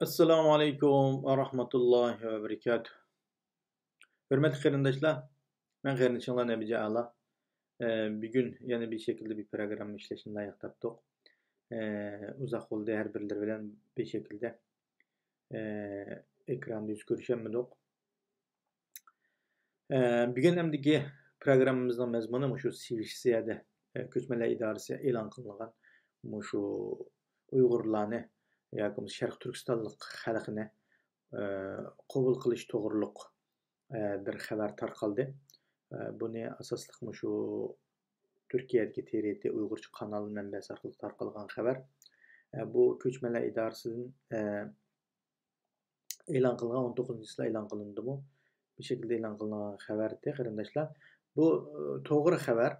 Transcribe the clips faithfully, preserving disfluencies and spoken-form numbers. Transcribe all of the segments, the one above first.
ئەسسالامۇ ئەلەيكۇم ۋە رەھمەتۇللاھى ۋە بەرىكاتۇھ. ھۆرمەتلىك قېرىنداشلار، مەن قېرىندىشىڭلار نەبىجان ئەلا. ئە، بۈگۈن يەنە بىر شەكىلدە بىر پروگرامما ئىشلەشنى لايىق تاپتۇق. ئە، ئۇزاق بولدى، ھەر بىرلىرى بىلەن بىر شەكىلدە، ئە، ئېكراندا يۈز كۆرۈشەلمىدۇق. ئە، بۈگۈن ئەمدىكى پروگراممىمىزنىڭ مەزمۇنى مۇشۇ شىۋېتسىيەدە، ئە، كۆچمەنلەر ئىدارىسى ئېلان قىلىنغان مۇشۇ ئۇيغۇرلارنى ياكى بولمىسا شەرقىي تۈركىستانلىق خەلقنى، ئە، قوبۇل قىلىش توغرۇلۇق، ئە، بىر خەۋەر تارقالدى. ئە، بۇنى ئاساسلىق مۇشۇ تۈركىيەدىكى تىرىتى ئۇيغۇرچە قانال مەنبەسى ئارقىلىق تارقالغان خەۋەر. ئە، بۇ كۆچمەنلەر ئىدارىسىدىن، ئە، ئېلان قىلغان، ئون توققۇزىنچى يىلى ئېلان قىلىندىمۇ؟ بۇ شەكىلدە ئېلان قىلىنغان خەۋەر ئىدى، قېرىنداشلار. بۇ، ئى، توغرا خەۋەر.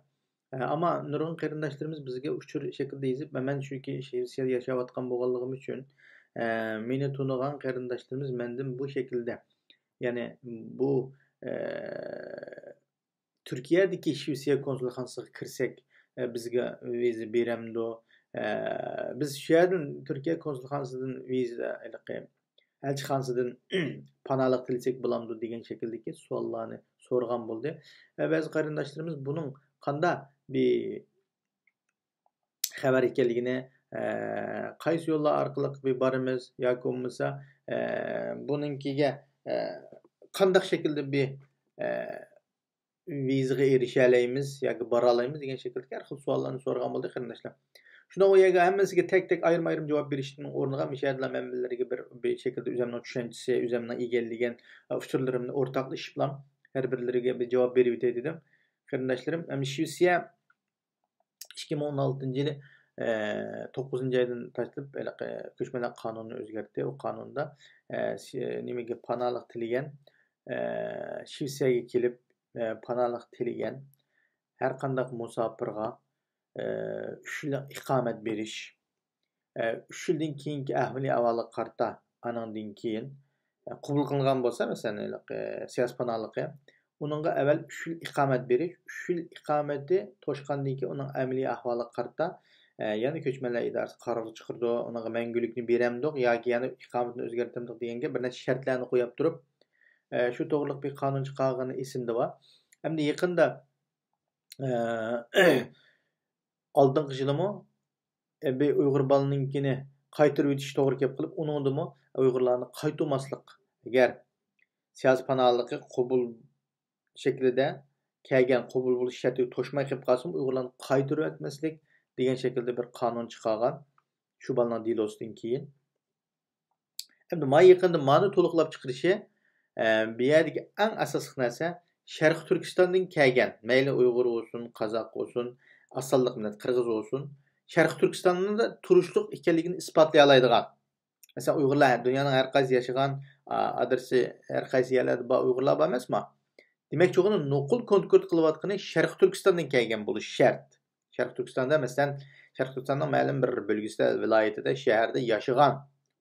ئە، ئەمما نۇرغۇن قېرىنداشلىرىمىز بىزگە ئۇچۇر شەكلىدە يېزىپ، مەن چۈنكى شىۋېتسىيەدە ياشاۋاتقان بولغانلىقىم ئۈچۈن، ئە، مېنى تونۇغان قېرىنداشلىرىمىز مەندىن بۇ شەكىلدە، يەنى بۇ، ئە، تۈركىيەدىكى شىۋېتسىيە كونسۇلخانىسىغا كىرسەك، ئە، بىزگە ۋىزا بېرەمدۇ؟ ئە، بىز شۇ يەردىن تۈركىيە كونسۇلخانىسىدىن ۋىزا، ھېلىقى ئەلچىخانىسىدىن پاناھلىق تىلىسەك بولامدۇ دېگەن شەكىلدىكى سوئاللارنى سورىغان بولدى. ۋە بەزى قېرىنداشلىرىمىز بۇنىڭ قاندا بىر خەۋەر ئىكەنلىكىنى، ئە، قايسى يوللار ئارقىلىق بىر بارىمىز ياكى بولمىسا، ئە، بۇنىڭكىگە، ئە، قانداق شەكىلدە بىر، ئە، ۋىزىغا ئېرىشەلەيمىز ياكى بارالايمىز دېگەن شەكىلدىكى ھەر خىل سوئاللارنى سورىغان بولدى قېرىنداشلار. شۇنىڭ ئۇ يەرگە ھەممىسىگە تەك-تەك ئايرىم-ئايرىم جاۋاب بېرىشتىن ئورنىغا مۇشۇ يەردىلا مەنبىلەرگە بىر، بىر شەكىلدە ئۆزۈمنىڭ چۈشەنچىسى، ئۆزۈمنىڭ ئىگىلىگەن، ئۇچۇرلىرىمنى ئورتاقلىشىپلا ھەر بىرلىرىگە بىر جاۋاب بېرىۋېتەي دېدىم. قېرىنداشلىرىم، ئەمدى شىۋېتسىيە ئىككى مىڭ ئون ئالتىنچى يىلى، ئە، توققۇزىنچى ئايدىن تاشلاپ ھېلىقى كۆچمەنلەر قانۇنىنى ئۆزگەرتتى. ئۇ قانۇندا، ئە، شى-، نېمىگە پاناھلىق تىلىگەن، ئە، شىۋېتسىيەگە كېلىپ، ئە، پاناھلىق تىلىگەن ھەر قانداق مۇساپىرغا، ئە، ئۈچ يىللىق ئىقامەت بېرىش، ئە، ئۈچ يىلدىن كېيىنكى ئەھۋالى ئەھۋالىغا قارىتا، ئانىڭدىن كېيىن، ئە، قوبۇل قىلىنغان بولسا، مەسىلەن، ھېلىقى سىياسىي پاناھلىقى، ئۇنىڭغا ئەۋۋەل ئۈچ يىل ئىقامەت بېرىش، ئۈچ يىل ئىقامىتى توشقاندىن كېيىن ئۇنىڭ ئەمەلىي ئەھۋالىغا قارىتا، ئە، يەنە كۆچمەنلەر ئىدارىسى قارار چىقىرىدۇ، ئۇنىڭغا مەڭگۈلۈكنى بېرەمدۇق ياكى يەنە ئىقامىتىنى ئۆزگەرتەمدۇق دېگەنگە بىر نەچچە شەرتلەرنى قويۇپ تۇرۇپ، ئە، شۇ توغرىلىق بىر قانۇن چىقارغىنى ئېسىمدە بار. ئەمدى يېقىندا، ئە، ئالدىنقى يىلىمۇ، ئە، بىر ئۇيغۇر بالىنىڭكىنى قايتۇرۇۋېتىش توغرا كېلىپ قېلىپ، ئۇنىڭدىمۇ ئۇيغۇرلارنى قايتۇرماسلىق، ئەگەر سىياسىي پاناھلىقى قوبۇل شەكلىدە كەلگەن، قوبۇل بولۇش شەرتىگە توشماي قېلىپ قالسىمۇ، ئۇيغۇرلارنى قايتۇرۇۋەتمەسلىك دېگەن شەكىلدە بىر قانۇن چىقارغان، شۇ بالىنىڭ دېلوسىدىن كېيىن. ئەمدى ما يېقىندا مانى تولۇقلاپ چىقىرىشى، ئە، بۇ يەردىكى ئەڭ ئاساسلىق نەرسە، شەرقىي تۈركىستاندىن كەلگەن، مەيلى ئۇيغۇر بولسۇن، قازاق بولسۇن، ئاز سانلىق مىللەت، قىرغىز بولسۇن، شەرقىي تۈركىستاندا تۇرۇشلۇق ئىكەنلىكىنى ئىسپاتلىيالايدىغان. مەسىلەن، ئۇيغۇرلار دۇنيانىڭ ھەر قايسى ياشىغان، ئا، ئادرېسى، ھەر قايسى يەرلەردە بار ئۇيغۇرلار بار ئەمەسما؟ دېمەكچى بولغىنى، نوقۇل كونكرېت قىلىۋاتقىنى شەرقىي تۈركىستاندىن كەلگەن بولۇشى شەرت. شەرقىي تۈركىستاندا، مەسىلەن، شەرقىي تۈركىستاننىڭ مەلۇم بىر بۆلگىسىدە، ۋىلايىتىدە، شەھەردە ياشىغان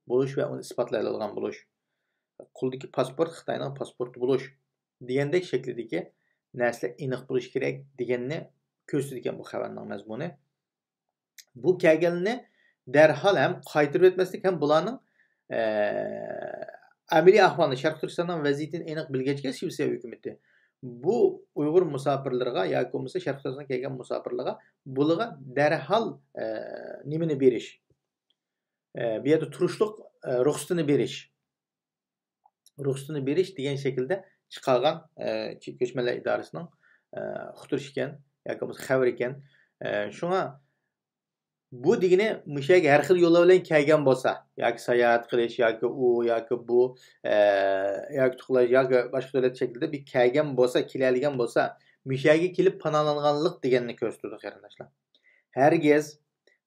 بولۇش ۋە ئۇنى ئىسپاتلايالىغان بولۇش. قولدىكى پاسپورت خىتاينىڭ پاسپورتى بولۇش دېگەندەك شەكىلدىكى نەرسىلەر ئېنىق بولۇشى كېرەك دېگەننى كۆرسىتىدىكەن بۇ خەۋەرنىڭ مەزمۇنى. بۇ كەلگەنلەرنى دەرھال ھەم قايتۇرۇپ ئۆتمەسلىك ھەم بۇلارنىڭ، ئە، ئەمەلىي ئەھۋالىنى، شەرقىي تۈركىستاننىڭ ۋەزىيىتىنى ئېنىق بىلگەچكە شىۋېتسىيە ھۆكۈمىتى بۇ ئۇيغۇر مۇساپىرلىرىغا ياكى بولمىسا شەرقىي تۈركىستانغا كەلگەن مۇساپىرلارغا بۇلارغا دەرھال، ئە، نېمىنى بېرىش، ئە، بۇ يەردە تۇرۇشلۇق، ئە، رۇخسىتىنى بېرىش، رۇخسىتىنى بېرىش دېگەن شەكىلدە چىقارغان، ئە، كۆچمەنلەر ئىدارىسىنىڭ، ئە، ئۇقتۇرۇشى ئىكەن ياكى بولمىسا خەۋىرى ئىكەن. ئە، شۇڭا بۇ دېگىنى مۇشۇ يەرگە ھەر خىل يوللار بىلەن كەلگەن بولسا، ياكى ساياھەت قىلىش، ياكى ئۇ، ياكى بۇ، ئە، ياكى تۇغۇلۇش، ياكى باشقا دۆلەت شەكلىدە بىر كەلگەن بولسا، كېلەلىگەن بولسا، مۇشۇ يەرگە كېلىپ پاناھلانغانلىق دېگەننى كۆرسىتىدۇ، قېرىنداشلار. ھەرگىز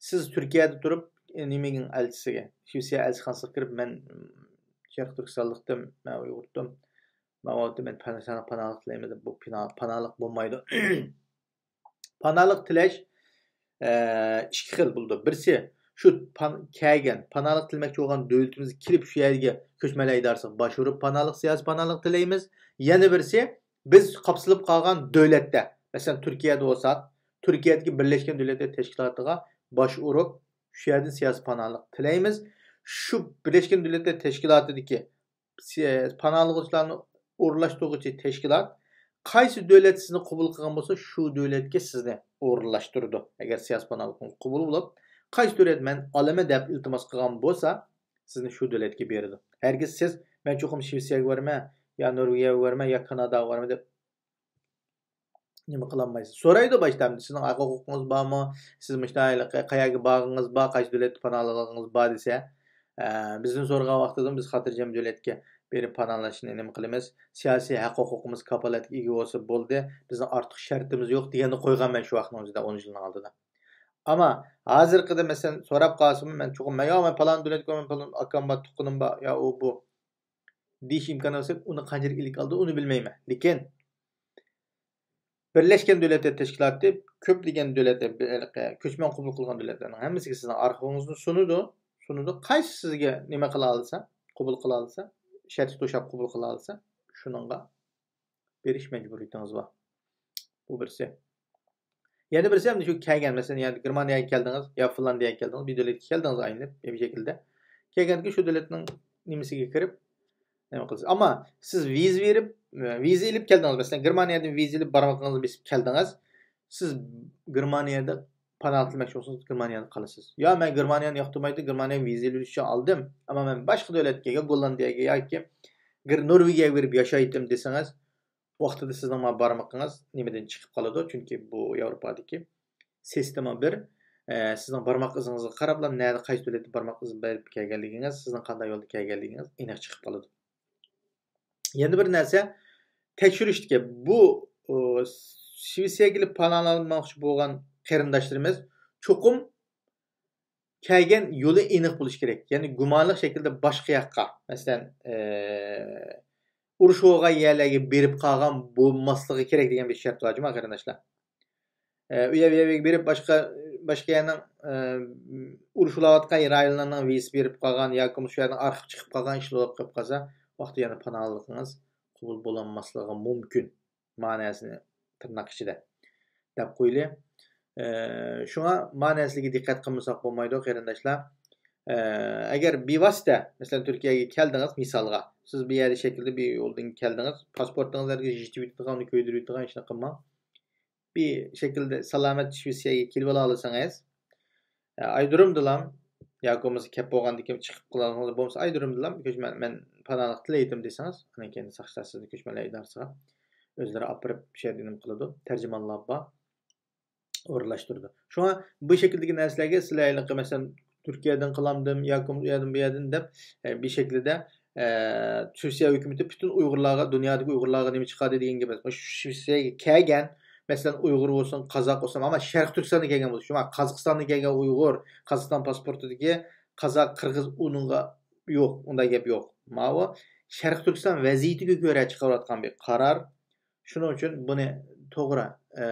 سىز تۈركىيەدە تۇرۇپ، نېمىگە ئەلچىسىگە، شىۋېتسىيە ئەلچىخانىسىغا كىرىپ، مەن شەرقىي تۈركىستانلىقتىم، مەن ئۇيغۇرتۇم، ماۋۇ مەن پەلەستىنگە پاناھلىق تىلەيمەن دەپ، بۇ پىنا-، پاناھلىق بولمايدۇ. پاناھلىق تىلەش، ئە، ئىككى خىل بولىدۇ. بىرسى، شۇ پان-، كەلگەن، پاناھلىق تىلىمەكچى بولغان دۆلىتىمىزگە كېلىپ، شۇ يەرگە كۆچمەنلەر ئىدارىسىگە باشۋۇرۇپ، پاناھلىق، سىياسىي پاناھلىق تىلەيمىز. يەنە بىرسى، بىز قاپسىلىپ قالغان دۆلەتتە، مەسىلەن، تۈركىيەدە بولساق، تۈركىيەدىكى بىرلەشكەن دۆلەتلەر تەشكىلاتىغا باش ئۇرۇپ، شۇ يەردىن سىياسىي پاناھلىق تىلەيمىز. شۇ بىرلەشكەن دۆلەتلەر تەشكىلاتىدىكى سىيە-، پاناھلىغۇچىلارنى ئورۇنلاشتۇرغۇچى تەشكىلات قايسى دۆلەت سىزنى قوبۇل قىلغان بولسا، شۇ دۆلەتكە سىزنى ئورۇنلاشتۇرىدۇ. ئەگەر سىياسىي پاناھلىقنى قوبۇل بولۇپ، قايسى دۆلەت مەن ئالىمەن دەپ ئىلتىماس قىلغان بولسا، سىزنى شۇ دۆلەتكە بېرىدۇ. ھەرگىز سىز، مەن چوقۇم شىۋېتسىيەگە بارىمەن يا نورۋېگىيەگە بارىمەن يا كاناداغا بارىمەن دەپ نېمە قىلالمايسىز. سورايدۇ باشتا، سىزنىڭ ھەق ھوقۇقىڭىز بارمۇ؟ سىز مۇشۇنداق قەيەرگە بارغىڭىز بار، قايسى دۆلەتتە پاناھلىقىڭىز بار دېسە، ئە، بىزدىن سورىغان ۋاقتىدا بىز خاتىرجەم دۆلەتكە بېرىپ پاناھلىنىشنى نېمە قىلىمىز؟ سىياسىي ھەق ھوقۇقىمىز كاپالەتكە ئىگە بولسا بولدى، بىزنىڭ ئارتۇق شەرتىمىز يوق دېگەننى قويغان مەن شۇ ۋاقىتنىڭ ئۆزىدە، ئون يىلنىڭ ئالدىدا. ئەمما ھازىرقىدا مەسىلەن سوراپ قالسىمۇ، مەن چوقۇم، مەن، يا، مەن پالان دۆلەتكە، مەن پالان ئاكام بار، تۇغقىنىم بار، يا ئۇ بۇ دېيىش ئىمكانى بولسا، ئۇنى قانچىلىك ئىلىك ئالدى، ئۇنى بىلمەيمەن. لېكىن بىرلەشكەن دۆلەتلەر تەشكىلاتى كۆپلىگەن دۆلەتلەر، كۆچمەن قوبۇل قىلغان دۆلەتلەرنىڭ ھەممىسىگە سىزنىڭ ئارخىپىڭىزنى سۇنىدۇ. سۇنىدۇ. قايسى سىزگە نېمە قىلالىسا، قوبۇل قىلالىسا، شەرتكە توشاپ قوبۇل قىلالىسا، شۇنىڭغا بېرىش مەجبۇرىيىتىڭىز بار. بۇ بىرسى. يەنە بىرسى، ئەمدى شۇ كەلگەن، مەسىلەن، يەنە گېرمانىيەگە كەلدىڭىز يا فىنلاندىيەگە كەلدىڭىز، بىر دۆلەتكە كەلدىڭىز ئايلىنىپ، بىر شەكىلدە. كەلگەندىكىن شۇ دۆلەتنىڭ نېمىسىگە كىرىپ، نېمە قىلىسىز. ئەمما سىز ۋىزا بېرىپ، ۋىزا ئېلىپ كەلدىڭىز. مەسىلەن، گېرمانىيەدىن ۋىزا ئېلىپ بارمىقىڭىزنى بېسىپ كەلدىڭىز. سىز گېرمانىيەدە پاناھ تىلىمەكچى بولسىڭىز، گېرمانىيەدە قالىسىز. يا، مەن گېرمانىيەنى ياقتۇرمايتتىم، گېرمانىيەگە ۋىزا ئېلىش ئۈچۈن ئالدىم، ئەمما مەن باشقا دۆلەتكە، يا گوللاندىيەگە ياكى گېر-، نورۋېگىيەگە بېرىپ ياشايتتىم دېسىڭىز، ۋاقتىدا سىزنىڭ ما بارمىقىڭىز نېمىدىن چىقىپ قالىدۇ؟ چۈنكى بۇ ياۋروپادىكى سىستېما بىر، ئە، سىزنىڭ بارماق ئىزىڭىزغا قاراپلا، نەدە، قايسى دۆلەتتە بارماق ئىز بېرىپ كەلگەنلىكىڭىز، سىزنىڭ قانداق يولدا كەلگەنلىكىڭىز ئېنىق چىقىپ قالىدۇ. يەنە بىر نەرسە، تەكشۈرۈشتىكى بۇ، ئۇ، شىۋېتسىيەگە كېلىپ پاناھلانماقچى بولغان قېرىنداشلىرىمىز چوقۇم كەلگەن يولى ئېنىق بولۇشى كېرەك. يەنى گۇمانلىق شەكىلدە باشقا ياققا، مەسىلەن، ئۇرۇش بولغان يەرلەرگە بېرىپ قالغان بولماسلىقى كېرەك دېگەن بىر شەرت بار جۇما قېرىنداشلار. ئە، ئۇ يەر، بۇ يەرگە بېرىپ باشقا، باشقا يەرنىڭ، ئە، ئۇرۇش بولۇۋاتقان رايونلارنىڭ ۋىزىسى بېرىپ قالغان ياكى شۇ يەردىن ئارخىپ چىقىپ قالغان ئىشلار بولۇپ قېلىپ قالسا، ۋاقتىدا يەنە پاناھلىقىڭىز قوبۇل بولالماسلىقى مۇمكىن. مەنىسىنى تىرناق ئىچىدە دەپ قويىلى. ئە، شۇڭا مەنىسىگە دىققەت قىلمىساق بولمايدۇ، قېرىنداشلار. ئە، ئەگەر بىۋاسىتە، مەسىلەن، تۈركىيەگە كەلدىڭىز، مىسالغا، سىز بىر يەردە شەكىلدە بىر يولدىن كەلدىڭىز، پاسپورتىڭىز ھەرگىز يىتىۋېتىدىغان، كۆيدۈرۈۋېتىدىغان ئىشنى قىلماڭ. بىر شەكىلدە سالامەت شىۋېتسىيەگە كېلىۋالالىسىڭىز، ئايدۇرۇمدىلام ياكى بولمىسا كەپ بولغاندىن كېيىن چىقىپ قالغىنىڭىز بولمىسا، ئايدۇرۇمدىلام كۆچمەن، مەن پاناھلىق تىلەيتتىم دېسىڭىز، ئاندىن كېيىن ساقچىلار سىزنى كۆچمەنلەر ئىدارىسىغا ئۆزلىرى ئاپىرىپ، شۇ يەردە نېمە قىلىدۇ، تەرجىمانلار بار، ئورۇنلاشتۇرىدۇ. شۇڭا بۇ شەكىلدىكى نەرسىلەرگە سىلەر ھېلىقى، مەسىلەن، تۈركىيەدىن قىلامدىم ياكى ئۇ يەردىن، بۇ يەردىن دەپ، ئە، بىر شەكىلدە، ئە، تۈركىيە ھۆكۈمىتى پۈتۈن ئۇيغۇرلارغا، دۇنيادىكى ئۇيغۇرلارغا نېمە چىقاردى دېگەن گەپ ئەمەس. مۇشۇ شىۋېتسىيەگە كەلگەن، مەسىلەن، ئۇيغۇر بولسۇن، قازاق بولسۇن، ئەمما شەرقىي تۈركىستاندىن كەلگەن بولسا، شۇڭا قازاقىستاندىن كەلگەن ئۇيغۇر، قازاقىستان پاسپورتىدىكى قازاق، قىرغىز، ئۇنىڭغا يوق، ئۇنداق گەپ يوق. ماۋۇ شەرقىي تۈركىستان ۋەزىيىتىگە كۆرە چىقىرىۋاتقان بىر قارار. شۇنىڭ ئۈچۈن بۇنى توغرا، ئە،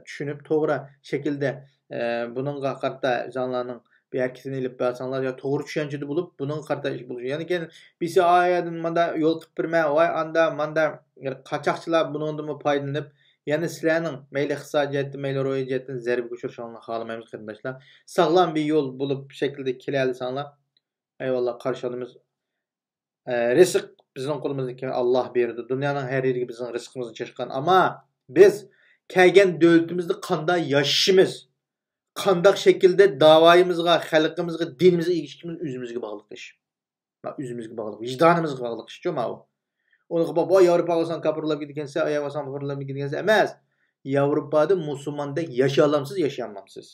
چۈشىنىپ، توغرا شەكىلدە، ئە، بۇنىڭغا قارىتا ئۆزۈڭلارنىڭ بىر ھەرىكىتىنى ئېلىپ بارساڭلار، يا توغرا چۈشەنچىدە بولۇپ، بۇنىڭغا قارىتا ئىش بولۇشى. يەنە كېيىن بىسىئايەدىن ماندا يول قىلىپ بېرىمەن، ۋاي ئاندا، ماندا، قاچاقچىلار بۇنىڭدىنمۇ پايدىلىنىپ، يەنە سىلەرنىڭ مەيلى ئىقتىسادىي جەھەتتىن، مەيلى روھىي جەھەتتىن زەربىگە ئۇچرىشىڭلارنى خالىمايمىز، قېرىنداشلار. ساغلام بىر يول بولۇپ شەكىلدە كېلەلىسەڭلار، ئەيۋاللا، قارشى ئالىمىز. ئە، رىزىق بىزنىڭ قولىمىزدىكى ئاللاھ بېرىدۇ. دۇنيانىڭ ھەر يېرىگە بىزنىڭ رىزقىمىزنى چاچقان. ئەمما بىز كەلگەن دۆلىتىمىزدە قانداق ياشىشىمىز، قانداق شەكىلدە داۋايىمىزغا، خەلقىمىزگە، دىنىمىزغا ئېگىشىشىمىز ئۆزىمىزگە باغلىق ئىش. ئۆزىمىزگە باغلىق، ۋىجدانىمىزغا باغلىق ئىشچۇ ماۋۇ. ئۇنى قىلىپ، ۋاي، ياۋروپاغا بارساڭ كاپىرلاپ كېتىدىكەنسەن، ئاياغ بارساڭ كاپىرلاپ كېتىدىكەنسەن ئەمەس. ياۋروپادا مۇسۇلماندەك ياشىيالامسىز، ياشىيالمامسىز؟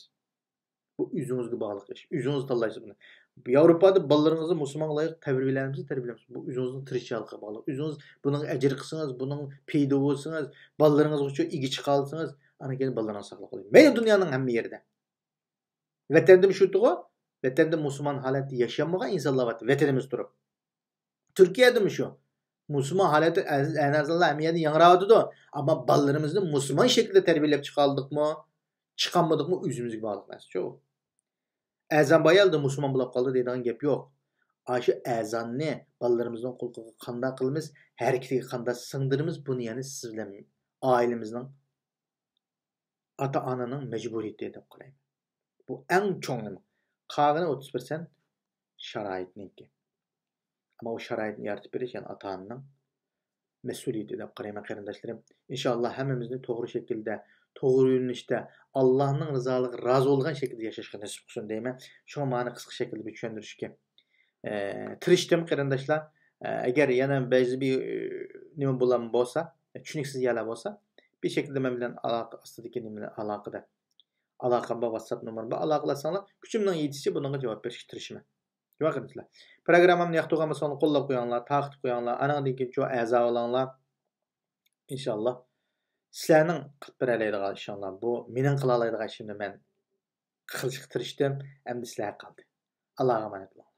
بۇ ئۆزىڭىزگە باغلىق ئىش. ئۆزىڭىز تاللايسىز بۇنى. ياۋروپادا بالىلىرىڭىزنى مۇسۇلمانغا لايىق تەربىيەلەمسىز، تەربىيەلەمسىز. بۇ ئۆزىڭىزنىڭ تىرىشچانلىقىغا باغلىق. ئۆزىڭىز بۇنىڭغا ئەجىر قىلسىڭىز، بۇنىڭ پېيىدا بولسىڭىز، بالىلىرىڭىزغا شۇ ئىگە چىقالىسىڭىز، ئاندىن كېيىن بالىلىرىڭىز ساقلىق بولىدۇ. مەيلى دۇنيانىڭ ھەممە يېرىدە. ۋەتەندىمۇ شۇ تۇغۇ، ۋەتەندە مۇسۇلمان ھالەتتە ياشىيالمىغان ئىنسانلار بار، ۋەتىنىمىزدە تۇرۇپ. تۈركىيەدىمۇ شۇ. مۇسۇلمان ھالەتتە ئەز-، ئەنەزالار ھەممە يەردە ياڭراۋاتىدۇ. ئەمما بالىلىرىمىزنى مۇسۇلمان شەكلىدە تەربىيەلەپ چىقالدۇقمۇ، چىقالمىدۇقمۇ، ئۆزىمىزگە باغلىق نەرسىچۇ. ئەزان بايالدى، مۇسۇلمان بولاپ قالدى دەيدىغان گەپ يوق. ئاشۇ ئەزاننى بالىلىرىمىزنىڭ قۇلىقىغا قانداق قىلىمىز، ھەرىكىتىگە قانداق سىڭدۈرىمىز، بۇنى يەنە سىز بىلەن ئائىلىمىزنىڭ، ئاتا-ئانىنىڭ مەجبۇرىيىتى دەپ قارايمەن. بۇ ئەڭ چوڭ نېمە. قالغىنى ئوتتۇز پىرسەنت شارائىتنىڭكى. ئەمما ئۇ شارائىتنى يارىتىپ بېرىش يەنە ئاتا-ئانىنىڭ مەسئۇلىيىتى دەپ قارايمەن، قېرىنداشلىرىم. ئىنشاللا ھەممىمىزنى توغرا شەكىلدە، توغرا يۆنىلىشتە، ئاللانىڭ رىزالىقىغا رازى بولىدىغان شەكىلدە ياشاشقا نېسىپ قىلسۇن دەيمەن. شۇڭا مانا قىسقا شەكىلدە بىر چۈشەندۈرۈشكە، ئە، تىرىشتىم، قېرىنداشلار. ئە، ئەگەر يەنە بەزى بىر، ئە، نېمە بولام بولسا، چۈشىنىكسىز يەرلەر بولسا، بىر شەكىلدە مەن بىلەن ئالاقە ئاستىدىكى نېمە بىلەن ئالاقىدە. ئالاقەم بار، ۋاتساپ نومۇرۇم بار، ئالاقىلەشسەڭلار، كۈچۈمنىڭ يېتىشىچە بۇنىڭغا جاۋاب بېرىشكە تىرىشىمەن. جاۋاب قېرىنداشلار. پروگراممامنى ياقتۇرغان بولساڭلار، قوللاپ قويۇڭلار، تارقىتىپ قويۇڭلار. ئانىڭدىن كېيىن شۇ ئەزا بولۇڭلار. ئىنشاللا سىلەرنىڭ قىلىپ بېرەلەيدىغان ئىشىڭلار بۇ مېنىڭ قىلالايدىغان ئىشىمنى مەن قىلىشقا تىرىشتىم. ئەمدى سىلەرگە قالدى. ئاللاغا ئامانەت بولۇڭ.